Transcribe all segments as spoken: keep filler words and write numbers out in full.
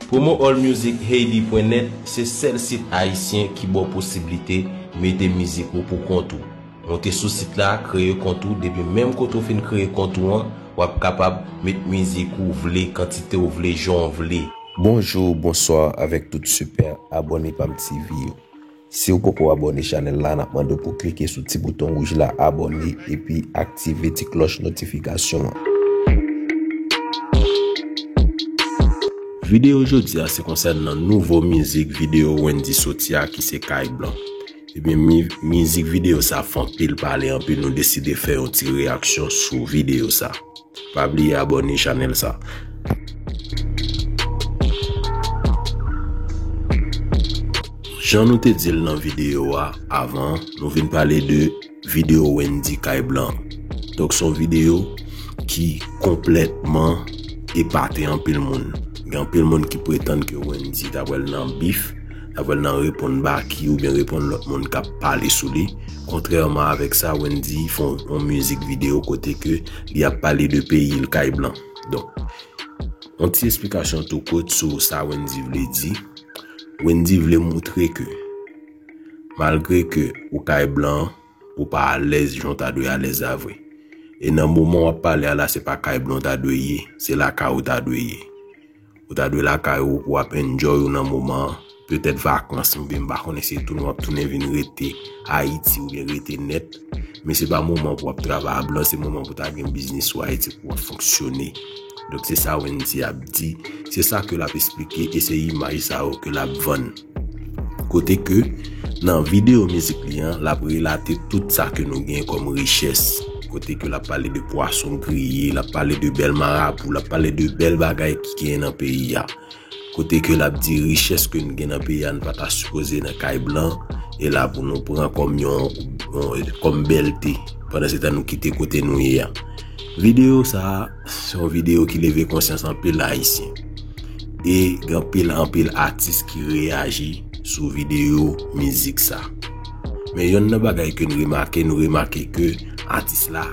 Promo All Music Haiti pwen nèt se sèl sit ayisyen ki ba w posiblite mete mizik ou pou kont ou. Monte sou sit la, kreye kont ou, depi menm kote w fin kreye kont ou an, w ap kapab met mizik ou vle, kantite w vle, jan w vle. Bonjou, bonswa avèk tout sipè abòne Pam T V yo. Si w poko abòne chanèl la, n ap mande w pou w klike sou ti bouton wouj la, abòne, epi aktive ti klòch notifikasyon an. Videyo jodi a se konsènan nouvo mizik videyo Wendyy soti a ki se Kay Blan. Ebyen, mi-, mizik videyo sa fè anpil pale, anpil nou deside fè yon ti reyaksyon sou videyo sa. Pa bliye abòne chanèl sa. Jan nou te di l nan videyo a avan, nou vin pale de videyo Wendyy Kay Blan. Donk, se yon videyo ki konplètman epate anpil moun. Gen anpil moun ki pretann ke Wendyy ta pral nan bif, ta pral nan reponn baki oubyen reponn lòt moun k ap pale sou li. Kontrèman avèk sa, Wendyy fè yon, yon mizik videyo kote ke li ap pale de peyi l, Kay Blan. Donk, yon ti esplikasyon tou kout sou sa Wendyy vle di. Wendyy vle moutre ke malgre ke ou Kay Blan, ou pa alèz jan w ta dwe alèz la vre. E nan moman w ap pale a la, se pa Kay Blan w ta dwe ye, se lakay ou ta dwe ye. Ou ta dwe lakay ou, w ap enjoy ou nan moman an. Petèt vakans, oubyen m pa konnen si tounen w ap tounen vin rete Ayiti oubyen rete nèt. Men se pa moman pou w ap travay a blan, se moman pou w ta gen biznis ou Ayiti pou w ap fonksyone. Donk se sa Wendyy ap di, se sa ke l ap esplike e se imaj sa yo ke l ap vann. Kote ke nan videyo mizik li an, l ap relate tout sa ke nou gen kòm richès. Kote ke l ap pale de pwason griye, l ap pale de bèl marabou, l ap pale de bèl bagay ki genyen nan peyi a. Kote ke l ap di richès ke n gen nan peyi a, n pa ta sipoze nan Kay Blan, e la pou nou pran kòm yon, yon, kòm bèlte, pandan se tan nou kite kote nou ye a. Videyo sa a, se yon videyo ki leve konsyans anpil Ayisyen. E gen anpil, anpil atis ki reyaji sou videyo mizik sa. Men yonn nan bagay ke n remake, nou remake ke atis la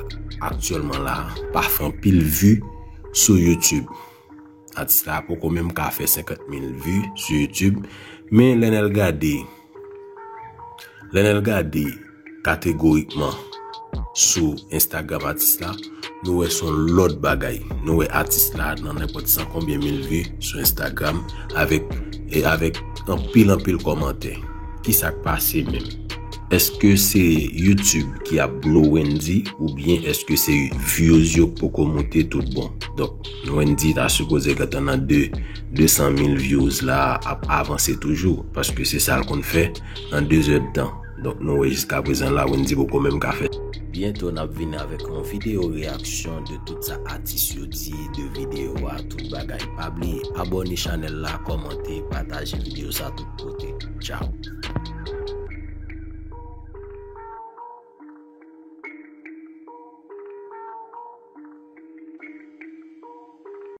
aktyèlman la pa fè anpil vi sou YouTube. Atis la poko menm ka fè senkant mil vi sou YouTube. Men lè n al gade, lè n al gade kategorikman sou Instagram atis la, nou wè se yon lòt bagay. Nou wè atis la nan nenpòt san konbyen mil vi sou Instagram avèk, e avèk anpil, anpil kòmantè. Kisa k pase menm? Èske se YouTube ki ap blow Wendyy oubyen èske se views yo k poko moute tout bon? Donk, Wendyy ta sipoze gentan nan de, de san mil views la ap avanse toujou, paske se sa l konn fè nan de zè d tan. Donk, nou wè jiskaprezan la, Wendyy poko menm ka fè. Byento, n ap vini avèk yon videyo reyaksyon de tout sa atis yo di de videyo a, tout bagay. Pa bliye, abòne chanèl la, kòmante, pataje videyo sa tout kote. Tchao.